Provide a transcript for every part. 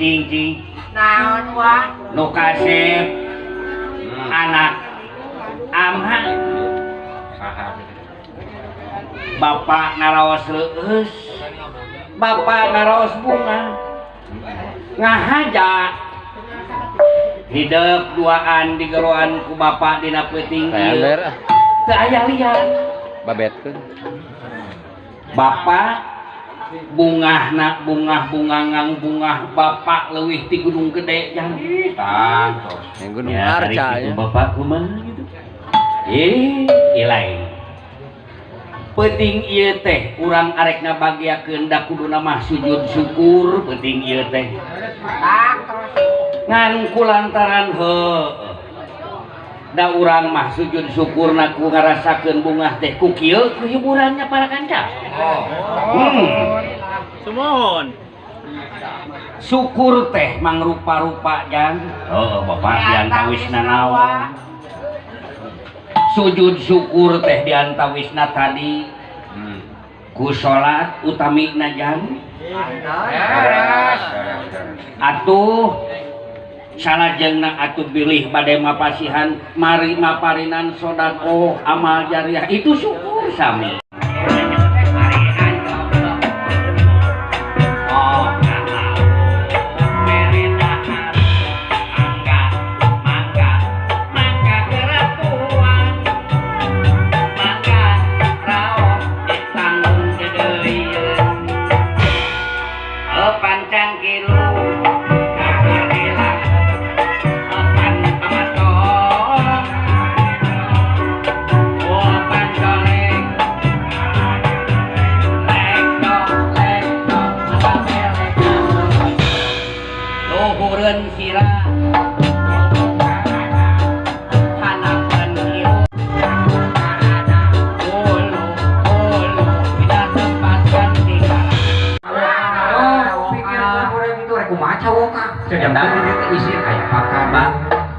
Cing cing. Naon wa? Nu kasep anak amha. Bapak ngaraos leueus. Bapak ngaraos bunga. Ngahaja hidep duaan digeroan ku bapak dina peuting ieu. Teu aya lian. Babetkeun. Bapak bungahna bungah bungangang bungah bapak leuwih ti Gunung Gede jang. Tah, yang Gunung Arca ya. Bapak kumaha gitu. Ih, ilai. Peuting ieu teh urang arek ngabagiakeun da kuduna mah sujud syukur peuting ieu teh. Ngan kulantaran heuh. Da urang mah sujud syukurna ku ngarasakeun bungah teh ku kieu ku hiburannya para kanca. Sumuhun. Syukur teh mangrupa-rupa jang. Heuh, bapak diantawisna naon. Sujud syukur teh diantawisna tadi ku salat utamina jang. Atuh salajengna atuh bilih bade mapasihan mari maparinan sedekah amal jariah itu syukur sami.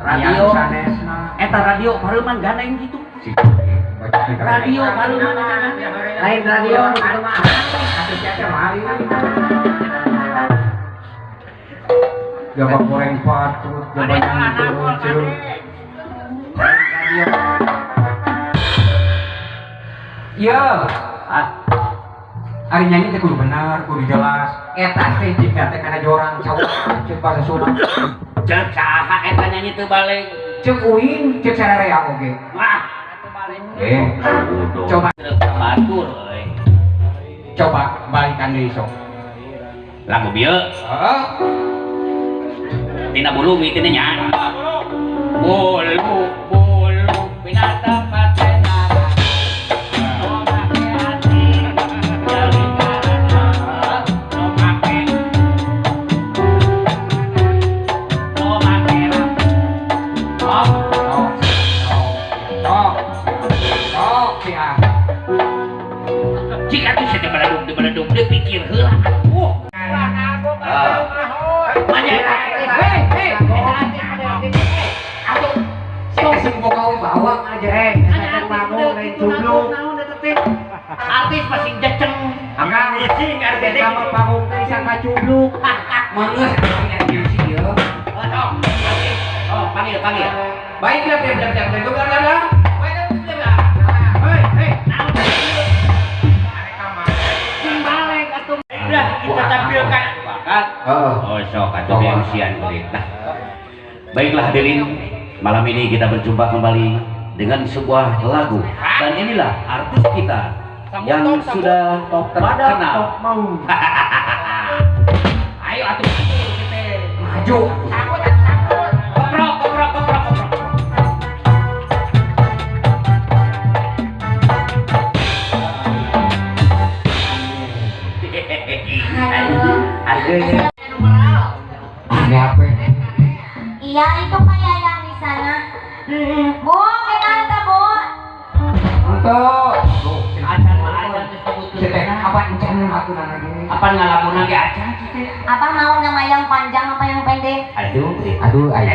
Radio eta radio pareuman gandeng kitu. Radio pareuman eta gandeng. Lain radio nu kitu mah. Jaba goreng patut, jaba nyangkut. Radio. Iya. Ari nyanyi teh kudu bener, kudu jelas. Eta teh jika teh kana jorang cawok ceuk bahasa Sunda. Ceuk saha eta nyanyi teu balik. Ceuk uing, ceuk sararea oge. Wah, teu balik. Coba batur euy. Coba balikan deui sok. Lagu bieu. Heeh. Tina bulu mi tina nya. Bulu bulu binatang patena. Jika tuh saya beleduk dia pikir heula. Artis masih jeceng. Angga ising artis sama panggung teh sangka cubluk. Mangeus artis ieu. Oh, panggil, panggil. Baiklah, bla. Hei, hei. Balik atuh. Udah kita tampilkan bakat. Oh, sok atuh MC-an kulit. Nah. Baiklah hadirin, malam ini kita berjumpa kembali dengan sebuah lagu dan inilah artis kita yang sudah terkenal. Ayo atuh maju. Sangkut, sangkut. Koprok, koprok, koprok, koprok. Ini apa? Iya, itu kayak yang di sana. Bu, kenapa Bu? Untuk acan mah acan disebutkeun. Apa encan atuh lagi? Apa ngalamun ge acan? Apa mau nama yang panjang apa yang pendek? Aduh, aduh, ayo.